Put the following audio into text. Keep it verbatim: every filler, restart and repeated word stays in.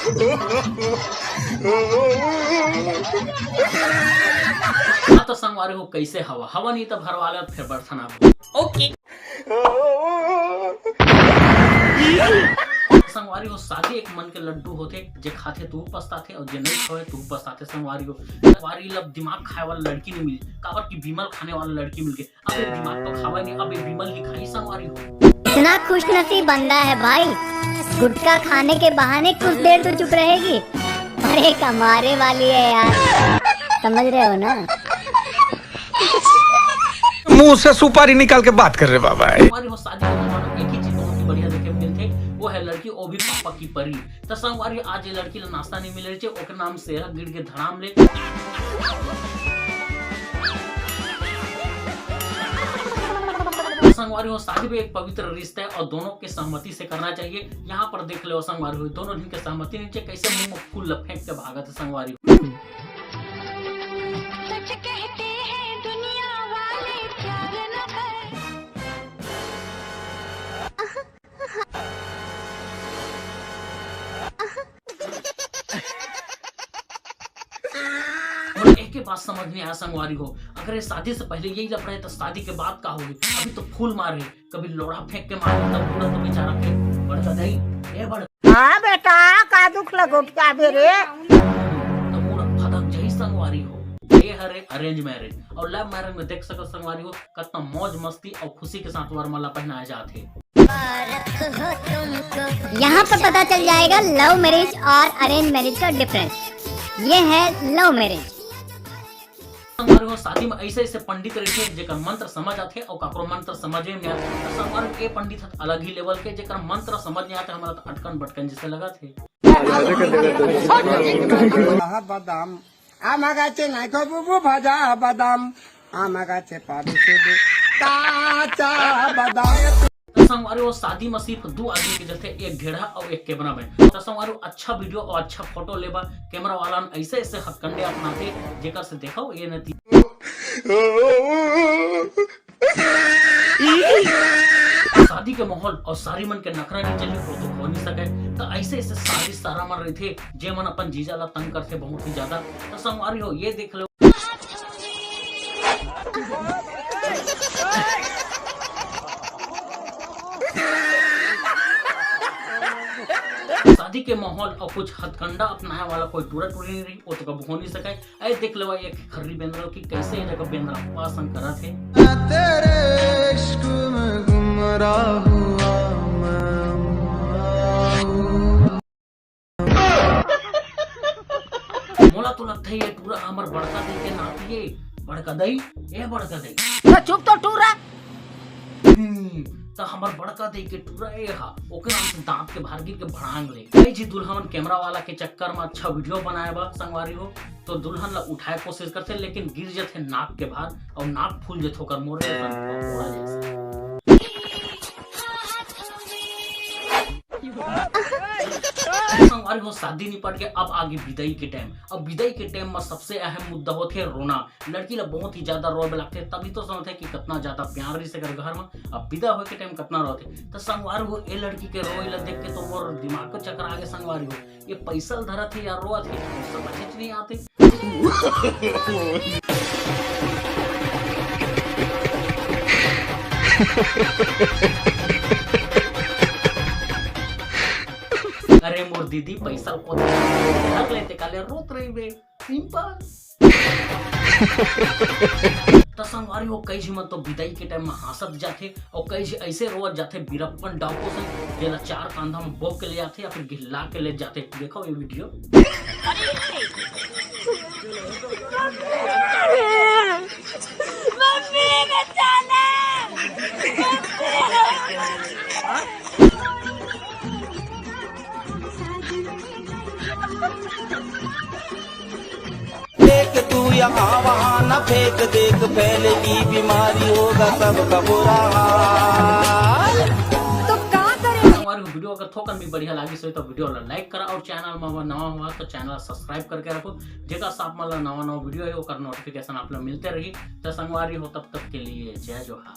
हाँ तो संगवारी हो, कैसे हवा? हवा नहीं तो भरवा ले, फिर बरसन आप। ओके। संगवारी हो, शादी एक मन के लड्डू होथे, जे खाथे तू पछताथे और जे नहीं खावे तू पछताथे। संगवारी हो, संगवारी लब दिमाग खाए वाला लड़की नहीं मिली, काबर की विमल खाने वाला लड़की मिल गई। अबे दिमाग तो खावा नहीं, अबे विमल ही खाई संगवारी हो। इतना खुशनसीब बंदा है भाई, गुटखा खाने के बहाने कुछ देर तो चुप रहेगी। अरे कमारे वाली है यार, समझ रहे हो ना? मुंह से सुपारी निकाल के बात कर रहे बाबा। संगवारी हो, शादी के दौरान एक ही चीज बहुत ही बढ़िया देखे मिलथे, वो है लड़की, वो भी पापा की परी। त संगवारी, आज ये लड़की ला नाश्ता नहीं मिले रहे, ओकर नाम से गिर के धड़ाम ले। संगवारी हो, शादी भी एक पवित्र रिश्ता है और दोनों के सहमति से करना चाहिए। यहाँ पर देख लो संगवारी हो, दोनों झन के सहमति नीचे कैसे मुंह में फूल ला फेंक के भागत है संगवारी हो। सच कहते हैं दुनिया वाले, प्यार न कर। और एक के बात समझ नहीं आया संगवारी हो, अगर ये शादी से पहले यही लफड़ा है तो शादी के बाद का होगी? अभी तो फूल मार रहे, कभी लोढ़ा फेंक के मार, तब पूरा तो बेचारा के बड़का दई, ए बड़ हाँ बेटा, का दुख लगोट का बे रे? तो पूरा फदक जही संगवारी हो। ये हरे arrange marriage और love marriage में देख सको संगवारी हो, कितना मौज मस्ती और खुशी के साथ वरमाला पहनाया जाते। यहाँ पर पता चल जाएगा लव मैरिज और अरेंज मैरिज का डिफरेंस। ये है लव मैरिज। संगवारी हो, शादी में ऐसे ऐसे पंडित रहिथे जेकर मंत्र समझ आथे और काकरो मंत्र समझे में आथे। तो संगवारी हो, ये पंडित ह अलग ही लेवल के, जेकर मंत्र समझ नहीं आथे, हमला तो अटकन बटकन जैसे लगथे। বাদাম, আম গাছে নাই গো বুবু ভাজা বাদাম, আম গাছে পাবে শুধু কাঁচা বাদাম। तो संगवारी हो, शादी में सिर्फ दो आदमी के जथे, एक ढेढ़ा और एक कैमरा मैन। तो संगवारी हो, अच्छा वीडियो और अच्छा फोटो लेबा, कैमरा वाला न ऐसे ऐसे हथकंडे अपनाथे, जेकर से देखो ये नती। शादी के माहौल और सारी मन के नखरा नहीं चली, वो तो हो नहीं सके। तो ऐसे ऐसे सारी सारा मन रहिथे, जे मन अपन जीजा ला तंग करथे बहुत ही ज्यादा। तो संगवारी हो, ये देख लो। शादी के माहौल और कुछ हथकंडा अपनाए वाला कोई टूरा टूरी नहीं रही, वो तो कब हो नहीं सके। ऐ देख लेवा एक खर्री बेंदरा कि कैसे ये जगह बेंदरा पासन करत हे। तेरे इश्क में गुमराह हुआ मैं। मोला तो लगता है ये टूरा हमर बड़का दई के नाती है। बड़का दई, ए बड़का दई। तो चुप तो टूरा। हम्म, त हमर बड़का दई के टूरा ए हा, ओकर नाम से दांत के भार गिर के भड़ांग ले। कई झी दुल्हा मन कैमरा वाला के चक्कर में अच्छा वीडियो बनाए बा संगवारी हो, तो दुल्हन ला उठाए कोशिश करथे, लेकिन गिर जथे नाक के भार और नाक फूल जथे ओकर मोर जैसन, मोरा जैसन। संगवारी हो, शादी निपट के अब आगे विदाई के टाइम। अब विदाई के टाइम में सबसे अहम मुद्दा होथे रोना। लड़की ला बहुत ही ज्यादा रोए बर लगथे, तभी तो समझथे कि कितना ज्यादा प्यार रहिस एकर घर में। अब विदा होए के टाइम कितना रोथे, तो संगवारी हो, ए लड़की के रोए ला देख के तो मोर दिमाग को चक्कर आगे संगवारी हो। ये पैसा ल धरत हे या रोत हे, कुछ समझ च नहीं आते। अरे मोर दीदी, पैसा ल कोन धर लेते, काले रोत रही बे। सिंपल। त संगवारी हो, कई झी मन तो विदाई के टाइम में हंसत जाथे और कई झी ऐसे रोवत जाथे, बीरप्पन डाकू से जेला चार कांधा में बोह के ले जाथे या फिर गिल्ला के ले जाथे। देखो ये वीडियो। मम्मी बचाना। देख तू यहाँ वहाँ न फेंक, देख फैलेगी बीमारी, होगा सबका बुरा हाल। तो का करे? हमारे वीडियो अगर थोकन भी बढ़िया लागिस होही तो वीडियो ला लाइक करा और चैनल में अगर नवा हुआ तो चैनल सब्सक्राइब करके रखो, जेकर साथ मतलब नवा नवा वीडियो है ओकर नोटिफिकेशन आप ला मिलते रही। तो संगवारी हो, तब तक के लिए जय जोहार।